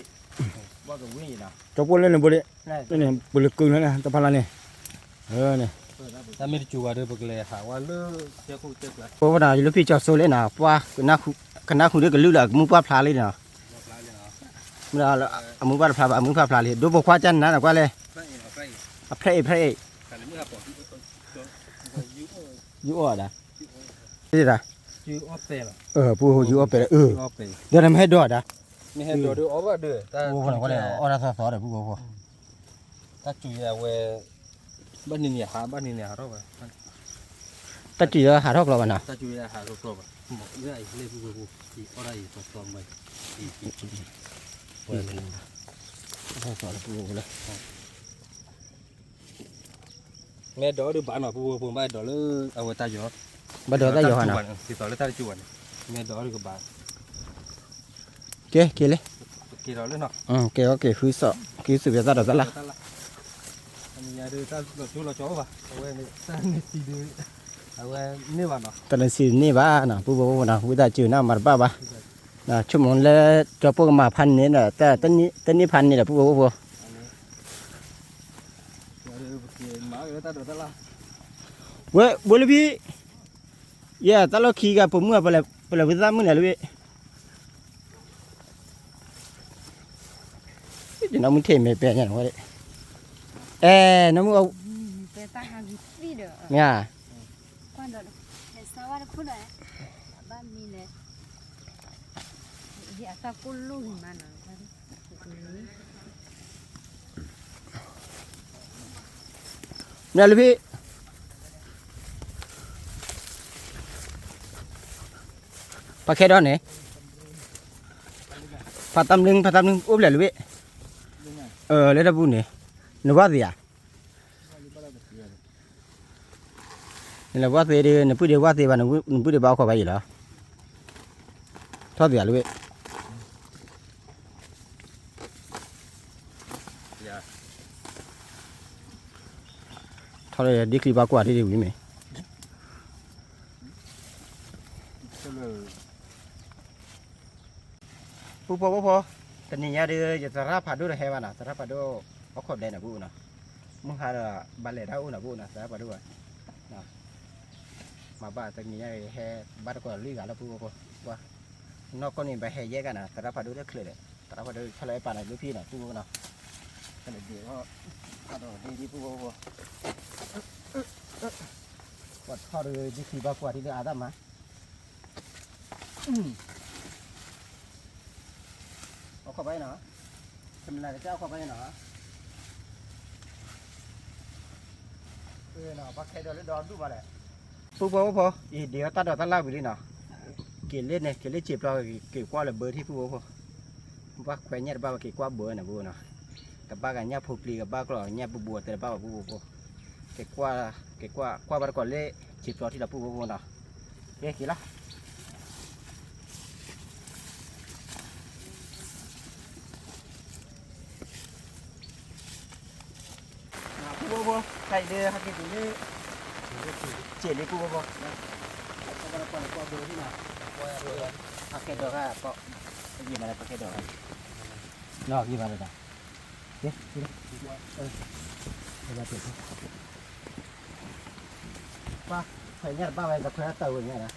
ဖိလၢန့ၣ်ဘိန့ၣ်, လၢန့ၣ် ပလၢကုၢ်လၢတဖၣ်လၢန့ၣ်, တၢ်မ့ၢ်တစူၤဘၣ်ဒီး ပကလဲၤဟးဝဲလၢ ပဝဲဒၣ်ယလၢဖံကၠီၤစိလၢနီၤ ပှၤ ကနၣ်ဃုာ်ဒီးကလုၢ်လၢအမူပှၢ်ဖျါလံနီၤ, မ့ၢ်အမူပှၢ်တဖျါဘၣ် အမူပှၢ်ဖျါလံ ဒိပိာ်ခွါကနၤနကွၢ်လဲၣ်, အဖျဲၣ်အံၤဖျဲၣ်အံၤ, ယအီၣ်ဒၣ်, ပူဖိယအီၣ်ပဲာ်လၢ ဒီးနမ့ၢ်ဟဲဒိးဒၣ်, အီၣ်ဖဲန့ၣ်ကွၢ်လဲၣ် အီၣ်တၢ်သီသီဒီး ပူဖိဖိ တၢ်စူၤယဲအဝဲ, ဘၣ်နံၤနံၤဟး ဘၣ်နံၤနံၤဟးထီၣ်ဝဲ, တၢ်စူၤယဲဟးထီၣ်ကျီဘၣ်နီၤ, တၢ်စူၤယဲဟးထီၣ်ကျီဘၣ်, မ့ၢ်လၢအံၤလၢပူဖိဖိ အံၤအီၣ်ဒၣ်အံၤသီသီမး, ဝဲလၢ ပူဖိဖိလၢ မ့ၢ်ဒိးဒုးဘၣ်နီၤ ပူဖိဖိ ဘၣ်ဒိးလၢ အဝဲတၢ်ယီၤ, ဘၣ်ဒိးတၢ်ယီၤနီၤ, ဒ်သိးလၢတၢ်တစူၤဘၣ်န့ၣ် မ့ၢ်ဒိးဒုးကဘၣ်, ကဲ က့ၤလံ, က့ၤလီၤလၢနီၤ, က့ၤအီၤက့ၤ ဃုစီၣ် က့ၤသုးက့ၤသၣ်ဒီးတၢ်လၢ်, တၢ်လၢ်စံဒုး အဝဲန့ၣ် တၢ်လၢ်စံန့ၢ်ဘၣ်နီၤ ပူဖိဖိနီၤ ဝံသးစူၤနီၤ မၤတဘၣ်ဘၣ်, ဆိကမိၣ်လၢ ကၠီပိၢ်ကမၤဖးန့ၢ်ဒီး တန့ၢ်ဖးန့ၢ်ဒီး ပူဖိဖိ ဝဲ ဘိလၢဖံ, ယဲတၢ်လီၢ်ခံဂၤ ပိာ်မုၣ် ပလဲၤဝံသးမုၣ်လဲၤလၢဝဲ, နီၢ်မုၢ်ထံၣ်မဲာ်ပဲညါန့ၣ်ဝဲ, အဲ နီၢ်မုၢ်, မ့ၢ်ဧါ, မ့ၢ်လၢဖံ, ဖးခဲဒီးန့ၣ်, ဖးတၢ်မနုၤ ဖးတၢ်မနုၤ အိၣ်ဖျဲၣ်လၢဝဲ, လၢတၢ်ပူၤန့ၣ်, နဝၣ်သ့ဧါ, နလဲၤဝၣ်သ့ဒီး နပုၢ်ဒ့ဝၣ်သ့ဘၣ်, နပုၢ်ဒ့ဘၣ်အိၣ်ခိးဘၣ်အံၤလီၤ. ထီၣ်သ့ၣ်ဧါလၢဝဲ, ထီၣ်လၢဒ်ချံဘၣ်ကွၢ်ဒ်ဒ်ဝံၤမ့ၢ် ပူဖိပူဖိ, တနံၤညါဒီး ယသရၣ်ဖးဒိၣ်ဒီးဟဲဘၣ်နီၤ, သရၣ်ဖးဒိၣ် အိၣ်ခိးဘျဲၣ်န့ၣ်ပူဖိနီၤ, မုၢ်ဟါဒီး ဘၣ်လဲၤတၢ်အိၣ်နီၤပူဖိနီၤ, သရၣ်ဖးဒိၣ်ဘၣ်, မၤဘၣ်တနံၤညါအံၤ ဟဲဘၣ်တကိးလွံၢ်ဂၤလၢပူဖိဖိ, နီၢ်ကီၢ်န့ၣ် ဘၣ်ဟဲယဲၢ်ဂၤနီၤ, သရၣ်ဖးဒိၣ်တချုးဒီး သရၣ်ဖးဒိၣ်ဆီလီၤအဲၣ်ပာ်နီၤ လၢဖံနီၤပူဖိနီၤ, ကဒ့ၣ်အီၣ် တၢ်ဒီးဒ့ၣ်ဒ်ပူဖိဖိ ပှၤထီၣ်ဒီး ဒ်ချံဘၣ်ကွၢ်ဒ်လၢအါဒၣ်မး, အိၣ်ခိးဘၣ်နီၤ, ကမၤလၢကစၢ်အိၣ်ခိးဘၣ်နီၤ, ဘၣ်ခဲဒီးလၢဒီဒူၣ်ဘၣ်လဲၣ်, ပူဖိပူဖိ အံၤဒ့ၣ်အီၣ်တၢ်ဒီးတၢ်လၢ်ဝံၤလံနီၤ, က့ၤလၢန့ၣ် က့ၤလၢစံာ်ပျီ က့ၤကွၢ်လၢဘၢထံပူဖိဖိ ဘၣ်ခွဲးညၣ်တဘၣ်ဘၣ် က့ၤကွၢ်ဘၢန့ၣ်ပူဖိနီၤ, ကဘၣ်ဂၤညၣ်ဖိပျံၤ ကဘၣ်ကျီၢ်ညၣ်ဘူးဘူးတဲတဘၣ်ဘၣ်ပူဖိဖိ, က့ၤကွၢ် က့ၤကွၢ် ကွၢ်ဘၣ်တကိးလၢ စံာ်ပျီထံလီၤပူဖိဖိနီၤ, ကဲက့ၤလီၤ. ပူဖိဖိ တၢ်အံၤဒ်ဟဲက့ၤတုၤလၢ စ့ၢ်လံပူဖိဖိ, ကွၢ်ဘၣ်တကိးလၢကွၢ်ဘၢထံနီၤ, ကွၢ်ဘၢ ဖးခဲဒီးခါ ယံာ်မးလၢဖးခဲဒီးခါ, နီၢ်ယံာ်မးလၢဒၣ်, က့, ပှၤ, ခွဲးညါတဘၣ်ဝဲ တခွဲးတၢ်ဝဲညါဒၣ်,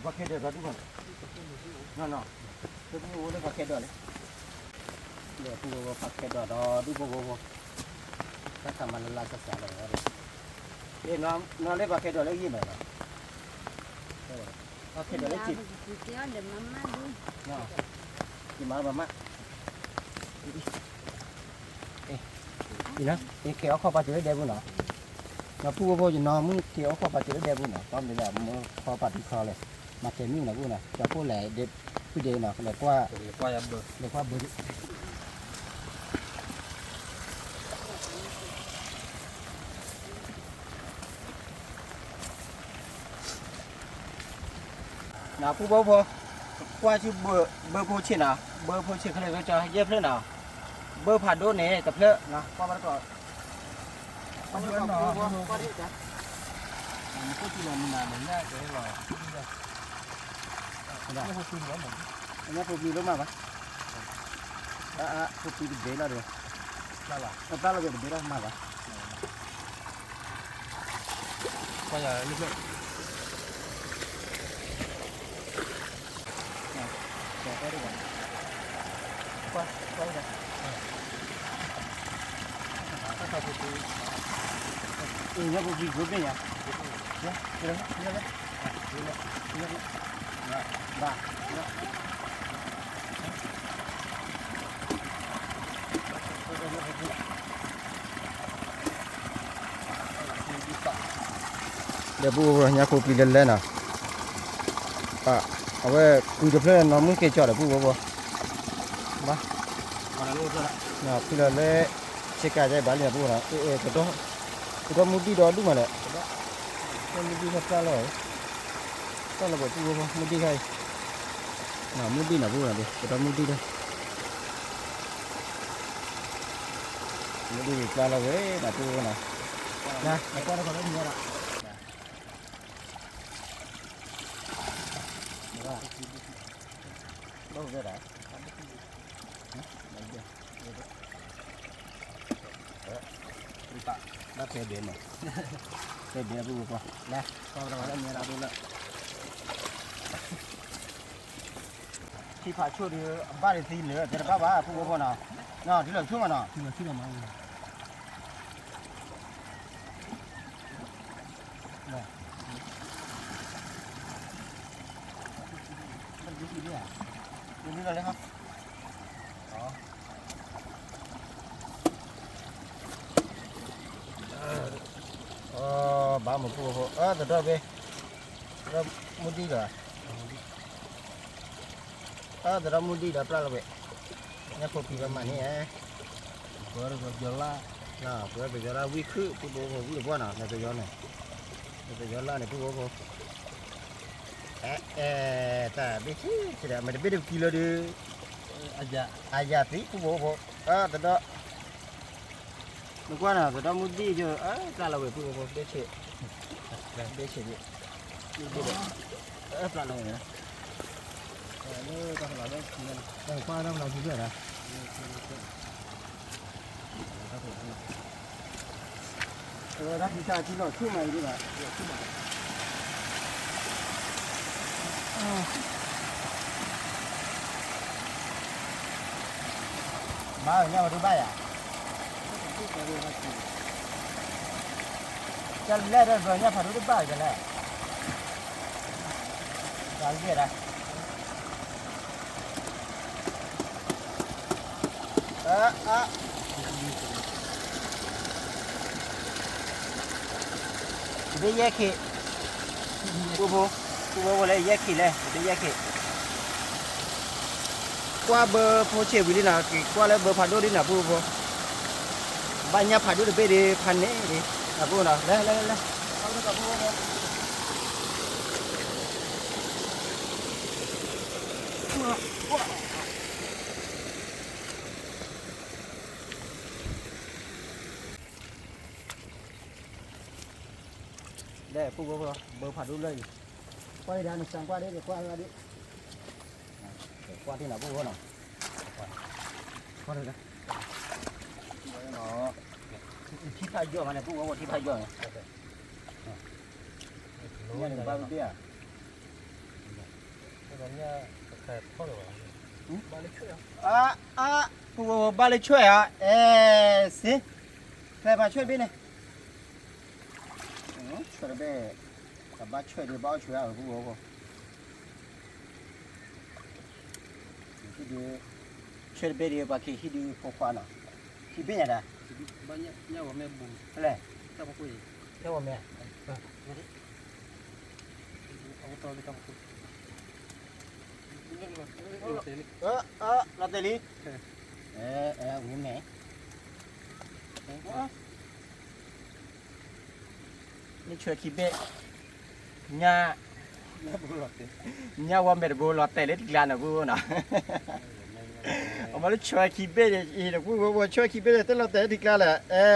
ဖးခဲဒီးဒီးဒူၣ်ဘၣ်, နီၢ်နီၢ်, ပအိၣ်လၢဖးခဲဒီးလဲၣ်, ဒီးပအိၣ်ဖးခဲဒီးဒီးဒူၣ်ဖိဖိဖိ, တၢ်ခးမၤလၢလၢစၢ်စၢ်လီၤ, နီၢ်လၢဖးခဲဒီးလၢယံာ်မးလီၤ, ဖးခဲဒီးလၢယံာ်, ယမၤဘၣ်မး, ယက့ၤအီၣ်ခီၣ်ပာ်စၢၤလၢဒဲပူၤနီၤ, နီၢ်ပူဖိဖိ ယနီၢ်မုၣ်က့ၤအီၣ်ခီၣ်ပာ်စၢၤလၢဒဲပူၤနီၤ, ပှၤမ့ၢ်ဒၣ်မ့ၢ်ခီပာ်တံၢ်ခီလဲၣ်, မၤကဲၤမုၣ်နီၤပူနီၤ, ကၠီဖိလဲၣ်, ဖုဒဲနီၤ လဲၤကွၢ်, လဲၤကွၢ်ဘၢ နပူဖိဖိ, ကွၢ်ဆူဘၢဖိဆ့ၣ်နီၤ, ဘၢဖိဆ့ၣ်ခဲလၢာ်ကၠီ ယဲၢ်ဖျၢၣ်နီၤ, ဘၢဖးဒိၣ်န့ၣ် တဖျၢၣ်နီၤ, ကွၢ်ဘၣ်တကီၢ်, ကွၢ်ဘၣ်တကီၢ်, ညၣ်ဖိပျံၤလီၤမးဘၣ်, ဖိပျံၤတဘ့ၣ်လီၤဒီး, ပျၢ်လီၤဝဲတဘ့ၣ်လီၤမးဘၣ်, ကွၢ်ယၤလၢဖျၢၣ် ဒီးပူဖိဖိ ညၣ်ဖိပျံၤလၢလဲၣ်နီၤ, အဝဲကွံာ်တဖျၢၣ်နီၢ်မုၣ်က့ၤကၠီဒီးပူဖိဖိ, ဘၣ်, ဖုလီၤလၢ ဆ့ကၤယဲဘၣ်လံနီၤပူဖိနီၤ, ကဒီးမူဒံၣ်ဒီးဒူၣ်မးလဲၣ်, ကဒီးမူဒံၣ်ခါပျၢ်လီၤ, ပျၢ်လီၤပူဖိဖိ မူဒံၣ်ခါအံၤ, မူဒံၣ်နီၤပူဖိနီၤ ကဒီးမူဒံၣ်ဒီး မူဒံၣ်ပျၢ်လီၤဝဲနီၤပူဖိနီၤ, နကွၢ်တခီလၢမ့ၢ်ဒၣ် ဘၣ်ဖဲဘဲမး, ဖဲဘဲပူဖိ, ထံဖးဆိၣ်ဒီး အဘၣ်ဒံးသံလၢာ် တဲတဘၣ်ဘၣ် ပူဖိဖိနီၤ, နီၤ ထံလီၤဆိၣ်မးနီၤ, ထံလီၤဆိၣ်ဒီးမး ဘၣ်မုၢ်ပူဖိ အၢ သဒီၣ်ဘ့ၣ်, သဒီၣ်မူဒံၣ်ဒီး, အၢ သဒီၣ်မူဒံၣ်ဒီးပျၢ်လီၤဝဲ, ညၣ်ဖိပျံၤလီၤမးန့ၣ်, ပဝဲပယီၤလၢ်, ပဝဲပယီၤလၢ်ဝံၣ်ခုၣ် ပူဖိဖိ ဝံၣ်တပှၢ်နီၤ လၢပယီၤန့ၣ်, လၢပယီၤလၢ်န့ၣ် ပူဖိဖိ, အဲ အဲ တၢ်ဘ့ၣ်ဆံးဆံးဒီး မ့ၢ်တဘ့ၣ်တကံလၢဒုး, အယၤသံ ပူဖိဖိ, အၢ သဒီၣ် နကွၢ်နီၤ သဒီၣ်မူဒံၣ်ယိ အၢ ပျၢ်လီၤဝဲ ပူဖိဖိ ဘ့ၣ်ဆံး, ဘ့ၣ်ဆံးဒံး, မူဒံၣ်ဒီး, အၢပျၢ်လီၤဝဲန့ၣ်, လၢတၢ်ဖးလီၤလၢ, တၢ်ဖးလီၤလၢဖုဖျၢၣ်ဒီး အဝဲဒၣ်ဖံတၢ်ထံလီၤဆူၣ်မးအံၤဒၣ်ဘၣ်, ဘၣ်ညၣ်ဖးဒိၣ်ဘၣ်ယၤ, ကလဲၣ်ဒီးဘၣ်ညၣ်ဖးဒိၣ်တဘၣ်ကလဲၣ်, တၢ်ဂ့ၢ်ဒၣ် အ အ တဘ့ၣ်ယဲၢ်ခ့, ပူဖိ, ပူဖိဖိလဲၣ် ယဲၢ်ခ့လဲၣ် တဘ့ၣ်ယဲၢ်ခ့, ကွၢ်ဘၢဖိဆံးဝံၤလံနီၤ က့ၤကွၢ်လၢဘၢဖးဒိၣ်ဒ်နီၤ ပူဖိဖိ, ဘၣ်ညၣ်ဖးဒိၣ်တဘ့ၣ်ဒ်ဖးန့ၣ်ဒ်, အပူၤနီၤ လဲၤ လဲၤ လဲၤ လဲၤ ကွၢ် လဲၣ် ပုၢ်ဖိဖိ ဘၢဖးဒိၣ်လၢအံၤ, ကွၢ်ဒၣ်နစံးကွၢ်ဒၣ် ကွၢ်ဒၣ်, ကွၢ်ထံၣ်နၤ ပုၢ်ဖိနီၤ, ကွၢ်ဒၣ်, ထံဖးယိာ်မးန့ၣ် ပုၢ်ဖိ ထံဖးယိာ်န့ၣ်, ညၣ်န့ၣ်ဘၣ်ဘ့ၣ်ဧါ, ပုၢ်ဖိ ဘၣ်လၢဆွဲၣ်ဧါ, အဲ စ့, ဖဲပှၤဆွဲၣ်တဘ့ၣ်န့ၣ် ဆွဲၣ်တဘ့ၣ်, ကဘၣ်ဆွဲၣ်ဒံး ဘၣ်အီၣ်ဆွဲၣ်ဧါ ပုၢ်ဖိ, ဟံၣ်ဒုး, ဆွဲၣ်တဘ့ၣ်ဒံး ပှၤက့ၤဟံၣ်ဒုးဖိခွါနီၤ, ဟံၣ်ဘ့ၣ်ညါဒၣ်, လဲၣ်, ဟဲဝဲမ့ၢ်, လီၤတဲာ်လံ, ဝံၤမဲာ် နဆွဲၣ်ခံဘ့ၣ်, ညၣ်, ညၣ်ဝီမဲာ်တဘိလီၤတဲာ်လၢတကျါန့ၣ် ပုၢ်ဖိနီၤ, အမ့ၢ်လၢဆွဲၣ်ခံဘ့ၣ်န့ၣ် အံၤန့ၣ် ပုၢ်ဖိ ဆွဲၣ်ခံဘ့ၣ်န့ၣ် တလီၤတဲာ်လၢတကျါလဲၣ်, အဲ,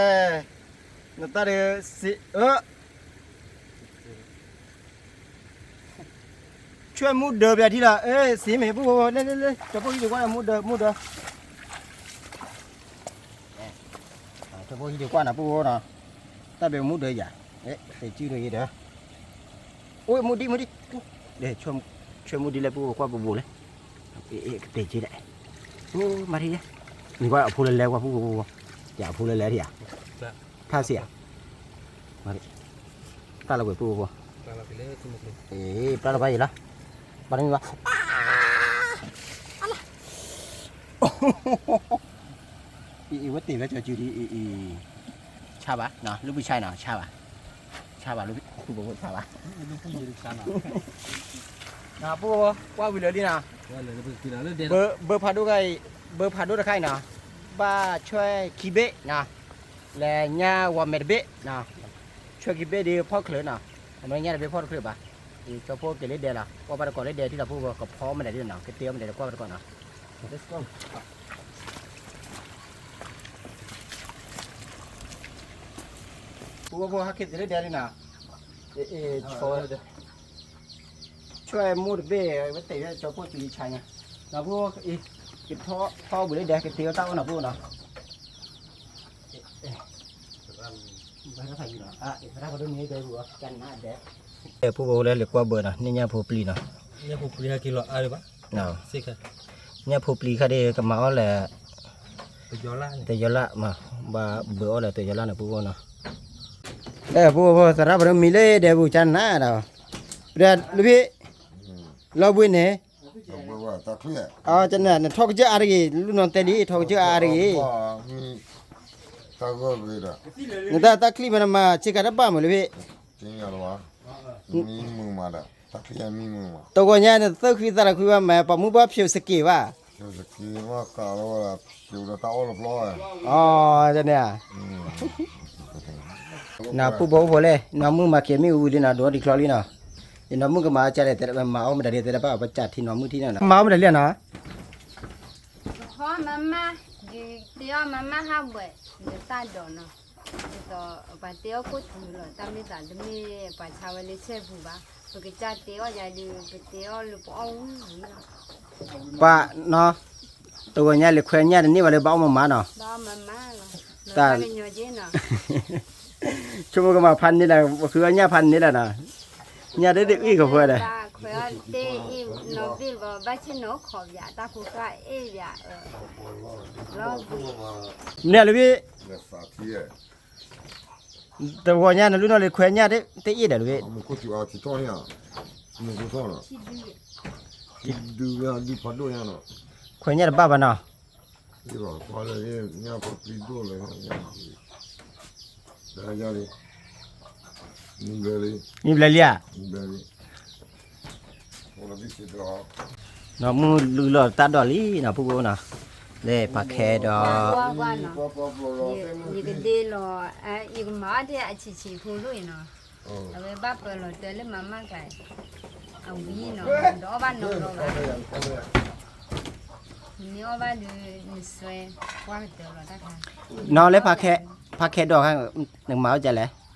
နတၢ်ဒီး စ့, အၢ ဆွဲၣ်မူဒၢပျးထံလီၤ, အဲ စ့မ့ၢ် ပုၢ်ဖိ လဲၤလဲၤလဲၤ ကၠီဖိဟံးဒံးကွၢ် မူဒၢ မူဒၢ, ကၠီဖိဟံးဒံးကွၢ်နၤ ပုၢ်ဖိနီၤ, တၢ်ဘဲမူဒၢယၤ, တဲာ်စုဒိၣ်ယံၤဒီး, အိၣ် မူဒံး မူဒံး, ဆွဲၣ်မူဒံးလၢ ပုၢ်ဖိ ကွၢ်ပူၤပူၤလဲၣ်, ကတဲာ်စုဒၣ်, မၤထံၣ်, နကွၢ်အဖိလၢလဲၤကွၢ် ပုၢ်ဖိ ယၤအဖိလၢလဲၤထံၣ်ဧါ, ထါစ့ၢ်ဧါ, တၢ်လီၤကွံာ် ပုၢ်ဖိ, ပျၢ်လီၤဘၣ်ယံၤလီၤ, ပှၤတမံၤဘၣ်, အံၤ အံၤ ဝဲတ့ၢ်ဝဲကၠီၤစုဒံး အံၤ အံၤ ဆါဘၣ် လၢပူၤဆါနီၤ ဆါဘၣ်, ဆါဘၣ်လၢ ဆါဘၣ်, ပုၢ်ဖိ ကွၢ်ဝံၤလၢာ်လံနီၤ, ဘၢဖးဒိၣ်တခါအံၤ, ဘၢဖးဒိၣ်တခါအံၤနီၤ, ဘၣ်ဆွဲၣ်ခံဘ့ၣ်နီၤ, လဲၤညၣ်ဝီမဲာ်တဘ့ၣ်နီၤ, ဆွဲၣ်ခံဘ့ၣ်ဒ်ဖီၣ်ချုးနီၤ, အမ့ၢ်ညၣ်တဘ့ၣ်ဖီၣ်တချုးဘၣ်, ကၠီဖိက့ၤလၢဒဲလီၤ, ကွၢ်ဘၣ်တကိးလၢဒဲထံလီၤ ပုၢ်ဖိ ကဖီမနုၤဒ်နီၤ ကတဲအီၣ်မနုၤဒီး ကွၢ်ဘၣ်တကိးနီၤ ပုၢ်ဖိ ဟဲက့ၤတုၤလၢဒဲလံနီၤ, ဆွဲၣ်မိၢ်တဘ့ၣ် ဝဲတဲာ်ဝဲကၠီဖိစုဒံးဆါညါ, နီၤ ပုၢ်ဖိ ကထီၣ်ထီၣ်ဘှံးလၢဒဲ ကတ့အီၣ်တၢ်အီၣ်နီၤ ပုၢ်ဖိနီၤ, ပုၢ်ဖိလၢလဲၤကွၢ်ဘၢနီၤ န့ၢ်ညၣ်ဖိပျံၤနီၤ, ညၣ်ဖိပျံၤခါဒ်ကမၤအီၣ်လၢ တယီၤလၢ်မး, ဘၣ်ဘၢအီၣ်လၢတယီၤလၢ်န့ၣ် ပုၢ်ဖိနီၤ, အဲ ပုၢ်ဖိ သရၣ်ပှၤဒိၣ်မံလၢဒဲပူၤ ကနၤဒီး ပဒၢလၢဖံ လီၤဘှံးန့ၣ်, နထီၣ်ကစၢၢ်အါတဂ့ၤ လူၢ်နီၢ်တဲလံ ထီၣ်ကစၢၢ်အါတဂ့ၤ, နတၢ်တၢ်ချံမးနမၤ ဆ့ကၤတဘၣ်မးလၢဖံ တဂီၤညါန့ၣ် သၢဃံသးတဃံဘၣ်မး ပှၤမုၢ်ဘၣ်ဖျိးစက့ၤဘၣ်, အန့ၣ် နပုၢ်ဖိအိၣ်ဖိလဲၣ် နီၢ်မုၣ်မၤက့ၤမ့ၣ်အူဝံၤလံနီၤ ဒိးထီၣ်တံၤချီလံနီၤ, ယနီၢ်မုၣ်ကမၤအီၣ်ကလဲၣ် မၤအီၣ်မတၤဒ်တဲတဘၣ် ပစးထံနီၢ်မုၣ်ထံၣ်နီၤ မၤအီၣ်မတၤလံနီၤ, ဟီမၤမၢ်, ယတဲအီၣ်မၤမၢ်ဟးဘှဲး, ယတၢ်ဒိးနီၤ, ဒ်သိးပှၤတဲအီၣ်ကိၢ်တုၤလီၤ တၢ်မ့ၢ်သးတမ့ၢ်ပှၤဆါဝဲလၢဆဲပူၤဘၣ်, ပကစၢ်တဲအီၣ်ယၤဒီး ပတဲအီၣ်လၢပအီၣ်ဝံၤလီၤ, ပှၤနီၤ, တဂီၤညါလၢခွဲးညၣ်တန့ၢ်ဘၣ်လၢဘၣ်အီၣ်မၤမၤနီၤ, တၢ် ဆိကမိၣ်ကမၤဖးန့ၢ်လၢ ပဃုအီၣ်ညၣ်ဖးန့ၢ်လၢနီၤ, ညၣ်တဒုးအ့ၣ်ကဖၢဒီး မ့ၢ်လၢဖံ တဂီၤညါနလုၢ်နီၢ်လၢခွဲးညၣ်တအ့ၣ်ဒီးလၢဖံ, ခွဲးညၣ်တဘၣ်ဘၣ်နီၤ, မံဘျဲလံဧါ, နီၢ်မုၣ်လုၢ်လီၤတၢ်ဒိးလံနီၤ ပုၢ်ဖိနီၤ, လၢဖးခဲဒီး ယကဒ့လီၤ, ယကမၤအီၣ်ထဲအဆံးဆံးဖိဒိၣ်အံၤနီၤ, အဝဲဘၣ်ပၢၤလီၤတၢ်လၢမၤမၢ်ကျါ, အဝံၤနီၤ ဒီးအီၣ်ဘၣ်နီၤလီၤဘၣ်, နမ့ၢ်အီၣ်ဘၣ်ဒီး နစွဲကွၢ်ကတၢၢ်လီၤတၢ်ခါ, နီၤလၢ ဖးခဲဒီးခါ နကမၤအီၣ်ကလဲၣ်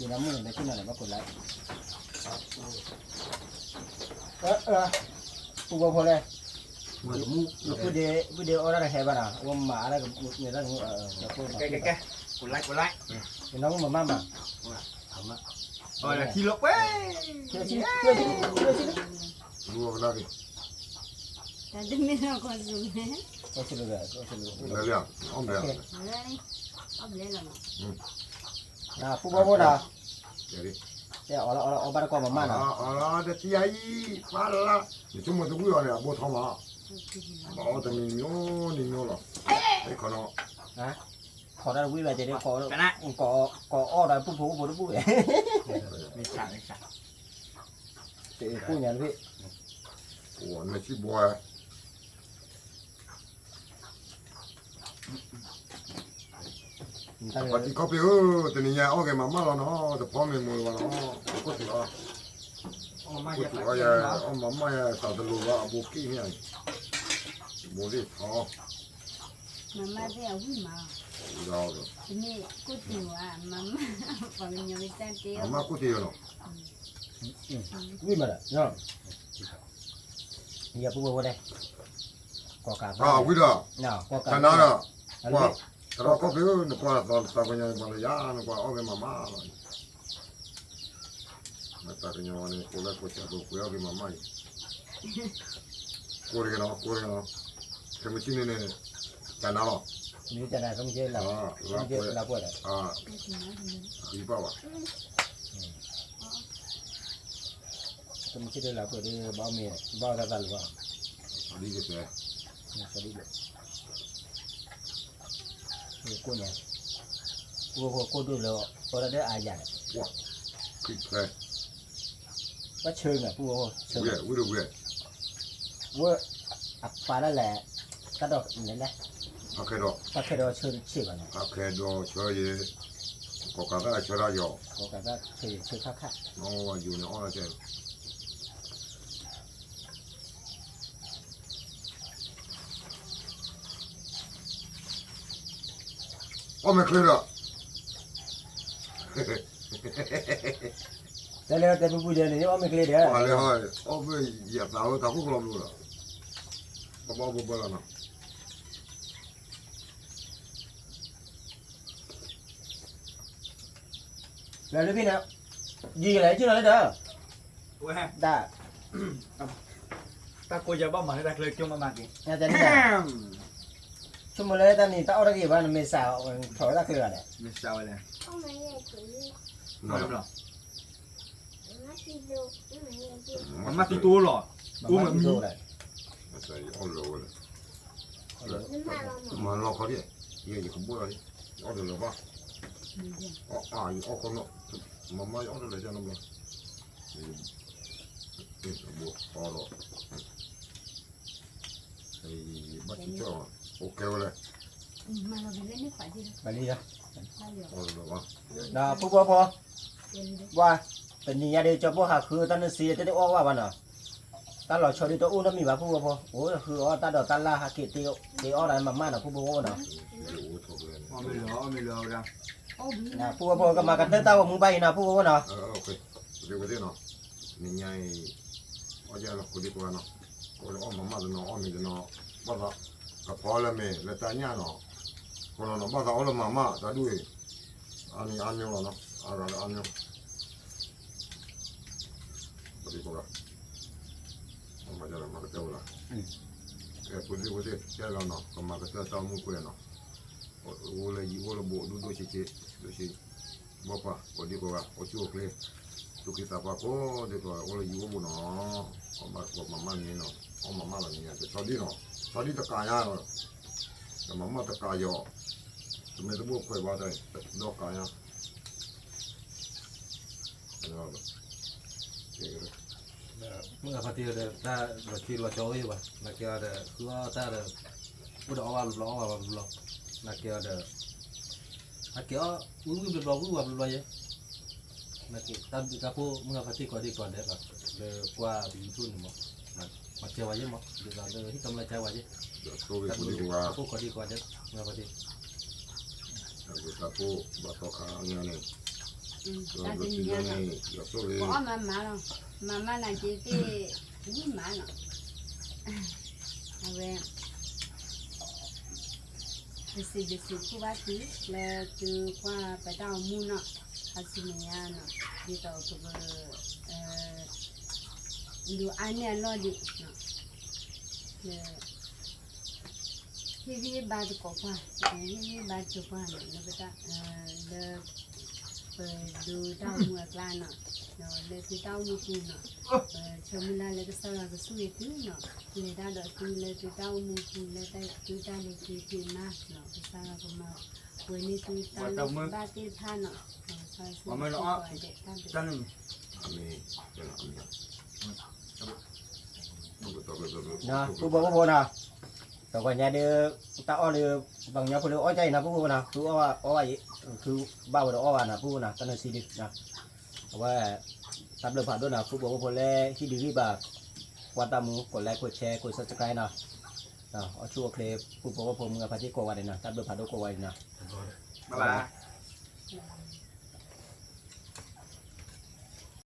ယနၢ်မုၣ်န့ၣ် လဲၤဆ့ၣ်နီၤန့ၣ် ဘၣ်ကိးလၢ ပူဖိဖိလဲၣ်, ပူဒ့အီၣ်ဒၣ်တဟဲဘၣ်နီၤ, အဝဲမၤလၢကမ့ၢ်တၢ်တမုၣ်, ယနၢ်မုၣ်မၤမးမး, တၢ်တမ့ၢ်လီၤကီၢ်စူၤန့ၣ်, ပူဖိဖိနီၤ, အီၣ်လၢအီၣ်လၢအီၣ်ဘၣ်တကီၢ်မးမးနီၤ, တထံၣ်အံၤ, ပၢ်လၢ, နဆိကမိၣ်သဝံၣ်အီၤန့ၣ် အဘိထီမး, ဘၣ်အီၣ်တမံၤမံၤနီၤ, ခိးတၢ်တဝံၣ်ဘၣ်ကဲဒ်, ကိးအီၣ်ဒီးပူဖိဖိတပူၣ်ဝဲ, တကူၣ်ညါတဘ့ၣ်, နစံၣ်ဘှီ ပှၤတံၤခီပ့ၤဧၢ, တနံၤညါအီၣ်ဂ့ၤမၤမၣ်လီၤနီၤ, တဖီမ့ၢ်မုာ်လၢၤဘၣ်နီၤ, ပခိၣ်ထံးအီၤ, ခိၣ်ထံးအီၤယဲ, အီၣ်မၤမၣ်ယဲ သးတလိၤဘၣ်အဘိက့ၣ်န့ၣ်, ဘိသ့ၣ်ထီ, မၤမၣ်သ့ၣ်အဝံၣ်မး, ဝံၣ်ဒီး, တမ့ၢ်ခိၣ်ထံးဝဲ, မၤမၣ်, ပှၤကညီဝဲတၢ်တဲအီၤ, မၤမၣ်ခိၣ်ထံးအီၤနီၤ, ဝံၣ်မးဒီး, ယပူၤဝဲဝဲလဲၣ်, ကီၢ်ကး, ဝံၣ်ဒီး, ကီၢ်ကးနၤဒီး, ကွၢ်, တရၢခီၣ်ဖံးဧၢ, နကွၢ်သးကညီၤပှၤလၢယၤ, နကွၢ်အီၣ်ဂ့ၤမၤမၣ်လီၤ, မ့ၢ်သးကညီၤဝဲန့ၣ် ကိးလၢကိးဆၢဘိပှဲၤအီၣ်ဂ့ၤမၤမၣ်အံၤ, ကိးတဂ့ၤနီၤ, ကိးတဂ့ၤနီၤ, ခဲမုၢ်ဆ့ၣ်န့ၣ်န့ၣ်, ကနၤလီၤ, မ့ၢ်ကနၤ ခဲမုၢ်ဆ့ၣ်လၢပှဲၤဒီး, အံၤဘၣ်ဘၣ်, ခဲမုၢ်ဆ့ၣ်လၢပှဲၤဒီး ဘၣ်မ့ၢ် ဘၣ်အီၣ်တၢ်သးလီၤဘၣ်, ဒ်ကဲ, ဒ်ကဲ ကိၣ်ညါ, ပူဖိကိၣ်ဒိၣ်လၢ အီၣ်တၢ်ဒၢအါယၤန့ၣ်, ဘၣ်ဆၢနၤ ပူဖိ, ဝဲ, အပာ်ဒၣ်လဲၣ်, တၢ်ဒိးလဲၣ်လဲၣ်, တၢ်ခဲဒီးဆၢတဆ့ဘၣ်န့ၣ်, တၢ်ခဲဒီးဆၢယဲ, ကီၢ်ကးတၢ်ဆၢတၢ်ယီၤ, ကီၢ်ကးတၢ်ဆၢယဲဆၢခါခါ, နဝဲယိၤန့ၣ်အီၣ်တၢ်ဆၢ အီၣ်မ့ၢ်ချ့ဒီး, တဲလၢတဲပူပူဒဲးန့ၣ် အီၣ်မ့ၢ်ချ့ဒီး, အီၣ်ဖဲယသးဝဲတၢ်ခိၣ်ကျီဘျီလီၤ, ပဘၣ်အီၣ်ဘၢဘၢလီၤနီၤ. လၢလၢဖဲန့ၣ်, ယံာ်လၢယကၠူၣ်လီၤလၢဒီး, ဝဲ, တၢ်ကိးယၤဘၣ်မၤလၢတၢ်ချၢကၠိမးမးက့ၤ, ဆိကမိၣ်လၢတၢ်န့ၣ် တၢ်အီၣ်တၢ်ဂ့ၤဘၣ် နမ့ၢ်စး ထီၣ်ဝဲတၢ်ချၢဂၤဒီး, မ့ၢ်စးဝဲလဲၣ်, မၤသံတိလီၤ, မၤသံတိလီၤ, မၤလီၤခီဒံး, ယဲယကဘိလီၤ, ယအီၣ်တလၢာ်ဘၣ်, အါ ယအီၣ်ခီနီၤ, မၤမၣ်ယအီၣ်တလၢာ်ကနီၤဘျီ, ဘိအီၣ်ဒီး, ဘၣ်ဆံကၠီ, အိၣ်ကဲဝဲလဲၣ်, အီၣ်တလၢာ်ဘၣ်, ဒီးဖိဖိဖိ, ပှၤ, ပနံၤညါဒီး ကၠီဘိဟးဃုတၢ်နုၢ်စံတဒုးအီၣ်ဝဲဘၣ်နီၤ, တၢ်လီၤဆီဒုးတအိၣ်နီတမံၤဘၣ် ဖိဖိဖိ, အိၣ်ဃုအီၣ်တၢ်ဒီးတၢ်လၢဟးက့ၤတ့အီၣ်ဒီးမၤမၣ်နီၤ ဖိဖိဖိနီၤ, ဖိဖိဖိကမၤကတၢၢ်တၢ်ဂီၤမူဘၣ်အံၤနီၤ ဖိဖိဖိနီၤ, နံၤညါအံၤ, အီၣ်ယၤလီၤကိးဒံကိးဂၤနီၤ, ကိးလၢအီၣ်မၤမၣ်တနီၤ အီၣ်မ့ၤတနီၤ, ဘၣ်သး, ကဖီလၢမ့ၢ်လၢတၢ်ညၣ်နီၤ, ခိၣ်နီၤနီၤဘၣ်သးအီၣ်လၢမၤမၣ်တၢ်ဒူၣ်အံၤ, အါနံၤအါမံၤလီၤနီၤ အါဂၤလၢအါမံၤ, ကိးဒံကိးဂၤ, မၤကတၢၢ်ဝဲလီၤ, ကဲဖိဒံဖိသ့ၣ် ကဲလီၤနီၤ ကမၤကတၢၢ်တၢ်အိၣ်မူကွဲးနီၤ, အိၣ်လၢယံၤအိၣ်လၢဘူးဒိၣ်ဒိၣ်ဆံးဆံး, ဒိၣ်ဆံး, ဘၣ်ပှၤကိးဒံကိးဂၤ အိၣ်ဆူၣ်အိၣ်ချ့, သူၣ်က့သးပှၢ်ကိးဒံကိးဂၤ အိၣ်လၢယံၤအိၣ်ဘူးနီၤ, အီၣ်ဘၣ်တကိးမၤမၣ်န့ၣ်နီၤ, အီၣ်မၤမၣ်လီၤန့ၣ် တဆီဒံၣ်နီၤ, ဆီဒံၣ်တကးယါ, တမၤမၣ်တကးယီၤ, တမ့ၢ်တဘိခွဲးဘၣ်တၢ်အံၤ ဒီးကးယါ မုၢ်ဂၤဖါတံၢ်ဒီး တၢ်လီၤက့ၤလီၤကၠီဝဲယဘၣ် နာ်က့ၤအီၤဒီး ဃုအီၣ်တၢ်ဒီး အိၣ်ဒီးအီၣ်ဘၣ်ဘျီဘျီ အီၣ်ဘၣ်ဘျီဘျီ နာ်က့ၤအီၤဒီး ဟဲက့ၤအီၣ် ဝံၣ်ဝံၣ်ဘျီဘျီ ဝံၣ်ဝဲဘျီဘျီယဲ နာ်က့ၤ တၢ်ဘျုးတၢ်ဖှိၣ် မုၢ်ဂၤဖါတံၢ်ကိးဒံကိးဒဲးဘၣ် လၢကွၢ်ပယူၤထူၣ်န့ၣ်မး မၤစၢၤဝဲယဲမး ဒ်သိးလၢဟံၣ်တမုၢ်လၢ်ကၢဝဲယဲ တၢ်ဘျုးတၢ်ဖှိၣ်ကိးဒံကိးဒဲး မုၢ်ဂၤဖါတံၢ် တၢ်ဘျုးတၢ်ဖှိၣ် ဘၣ်သီခါအညါန့ၣ် တၢ်တနံၤညါန့ၣ် ပအီၣ်မၤမၤလီၤ မၤမၤနာ်က့ၤသ့ၣ် ဝံၣ်မးနီၤ အဝဲ ပစံးဘျုးစံးဖှိၣ်ဘၣ်သု လၢသုကွၢ်ပတၢ်အိၣ်မူနီၤ အဆူမဲာ်ညါနီၤ ဒ်သိးပက ဒိးအါန့ၢ်အလီၢ်ဒံး လၢ ဟ့ၣ်ဂံၢ်ဟ့ၣ်ဘါသကိးပှၢ် ဟ့ၣ်ဂံၢ်ဟ့ၣ်ဘါသကိးပှၢ်နီၤ လၢပတၢ် လၢ ပဒိးတၢ်အိၣ်မူအကျါနီၤ ဒီးလၢသုတၢ်အိၣ်မူပူၤနီၤ ပဆၢမုၢ်လၢ်လၢကစၢ်ယွၤကဆိၣ်ဂ့ၤသုနီၤ လဲၤတၢ်ဒီးသုလၢသုတၢ်အိၣ်မူပူၤ လၢသုတၢ်လဲၤက့ၤက့ၤမးနီၤ ကစၢ်ယွၤကမၤပှဲၤန့ၢ်သုတၢ်လၢဘၣ်သ့ၣ်တဖၣ်နီၤ ကစၢ်ယွၤဆိၣ်ဂ့ၤသုကိးဂၤဒဲး တၢ်ဘျုး အမ့ၢ် ဖိဖိဖိနီၤ တဂီၤညါဒီး တၢ်အီၣ်လၢ ပှၤကညီဖိလၢအီၣ်ကၢ်အံၤနီၤ ဖုဖိနီၤ ဖုအီၣ်ဘၣ်အီၣ်ဘၣ်အံၤ ဖုဘၣ်ဝဲဒီးအီၣ်ဘၣ်နီၤ ဖုနီၤ တၢ်နုၤစံဒု အဝဲ တၢ်ဘျုးဖးဒိၣ်နီၤ ဖုဖိဖိလၢဟံၣ်ဒုးဂံၢ်ဘါ ကွၢ်တၢ်မူ ကိး like ကိး share ကိး subscribe နီၤ အိၣ်ဆူၣ်အိၣ်ချ့ ဖုဖိဖိမုၢ်အဖါတံၢ်ကိးဂၤဒဲးနီၤ တၢ်ဘျုးဖးဒိၣ်ကိးဂၤဒဲးနီၤ bye bye